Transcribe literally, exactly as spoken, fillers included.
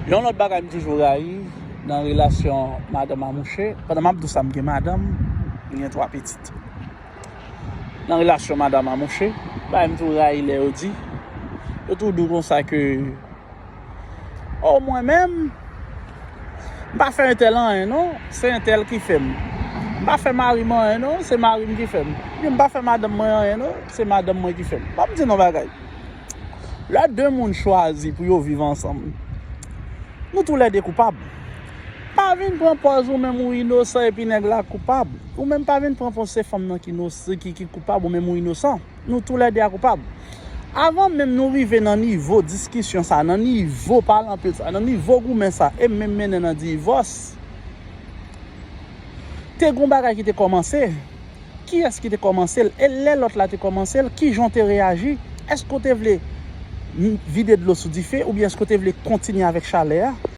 Yon lòt bagay m toujou rayi nan relasyon madanm a mouche, pandan m ap di w sa, m gen madanm, m gen twa pitit. Nan relasyon madanm a mouche, bagay m toujou rayi lè yo di, yo toujou di w konsa ke, o mwen menm, m pa fè entèl anyen non, se entèl ki fè m. M pa fè mari m anyen non, se mari m ki fè m. Oubyen m pa fè madanm mwen anyen non, se madanm mwen ki fè m. Ban m di nou yon bagay. Lè de moun chwazi pou yo viv ansanm, nou toulède koupab. Pa vin pran pòz ou menm ou inosan epi nèg la koupab. Ou menm pa vin pran pòz se fanm nan ki, ki, ki koupab, ou menm ou inosan. Nou toulède a koupab. Avan menm nou rive nan nivo diskisyon sa, nan nivo pale anpil sa, nan nivo goumen sa, e menm mennen nan divòs, te gon bagay ki te kòmanse. Kiyès ki te kòmanse l? E lè lòt la te kòmanse l, kijan w te reyaji? Èske w te vle vide dlo sou dife oubyen èske w te vle kontinye avèk chalè a?